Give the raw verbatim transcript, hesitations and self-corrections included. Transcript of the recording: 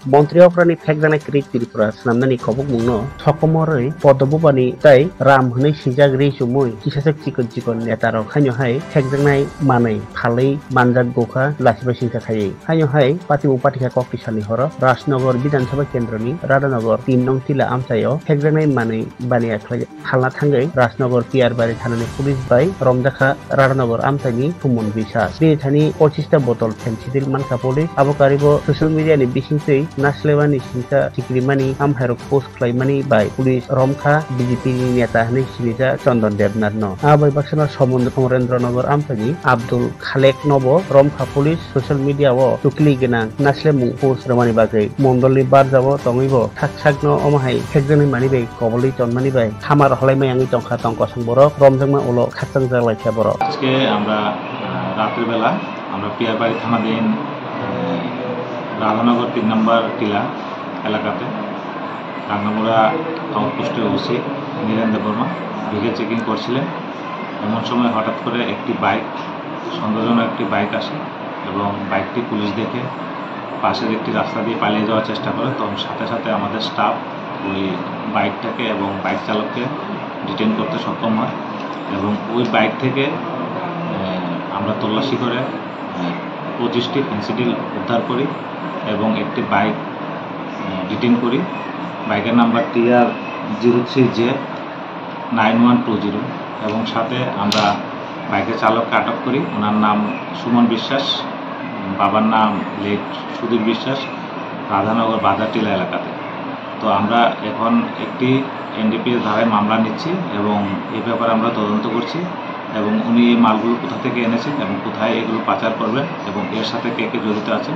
Montri okrani phekjaknai kwrwi Tripura swnamnani kobokmungno sokomorwi Poddo Bubani tei Ram hwnwi swijak ri chumui kisachak chikon chikon netarok haino hai phekjaknai manwi phalwi manjak gokha lachibaichingsa khaiwi. Haino hai patibuk patikha kokti salni horo Rajnagar Bidhan Sabha Kendroni Radhanagar tin nong Tila amchaio phekjaknai manwi baniya khlai. Halna thangwi Rajnagar Piyarbari thanani police bai romjakha Radhanagar amchaini Suman Biswas. Bini thani pochista botol phensidil mankha police. Abo karibo social media ni bisingtwi naslemani singsa sikrimani amhairok post khlaimani bai police romkha B J P ni neta hwnwi sinijak Chandan Debnath no. Abo bai baksano Samudra Amrendra Nagar amchaini Abdul Khalek nobo romkha police social media o chukli gwnang naslemung post rwmani bagwi. Mondolni barjao tongwibo sak sakno omo hai phekjaknai manwi bai kobolwi tonmani bai hamar holai mayangwi tongkha tong kosong borok romjakma ulo khakchang jak laikha borok. আজকে আমরা, আহ, রাত্রিবেলা আমরা পিয়ারবাড়ি থানাধীন, আহ, রাধানগর তিন নম্বর টিলা এলাকাতে রাঙ্গামুড়া আউটপোস্টের ওসি Niren Debbarma vehicle checking করছিলেন। এমন সময় হঠাৎ করে একটি বাইক, সন্দেহজনক একটি বাইক আসে এবং বাইকটি পুলিশ দেখে পাশের একটি রাস্তা দিয়ে পালিয়ে যাওয়ার চেষ্টা করে। তখন সাথে সাথে আমাদের স্টাফ ওই বাইকটাকে এবং বাইক চালককে ডিটেইন করতে সক্ষম হয় এবং ওই বাইক থেকে, আহ, আমরা তল্লাশি করে, আহ, পঁচিশটি ফেন্সিডিল উদ্ধার করি এবং একটি বাইক, আহ, ডিটেইন করি। বাইকের number T R zero three J nine one two zero এবং সাথে আমরা বাইকের চালককে আটক করি। ওনার নাম সুমন বিশ্বাস, বাবার নাম লেট সুধীর বিশ্বাস, রাধানগর বাজারটিলা এলাকাতে। তো আমরা এখন একটি এনডিপিএস ধারায় মামলা নিচ্ছি এবং এই ব্যাপারে আমরা তদন্ত করছি এবং উনি এই মালগুলো কোথা থেকে এনেছেন এবং কোথায় এগুলো পাচার করবেন এবং এর সাথে কে কে জড়িত আছে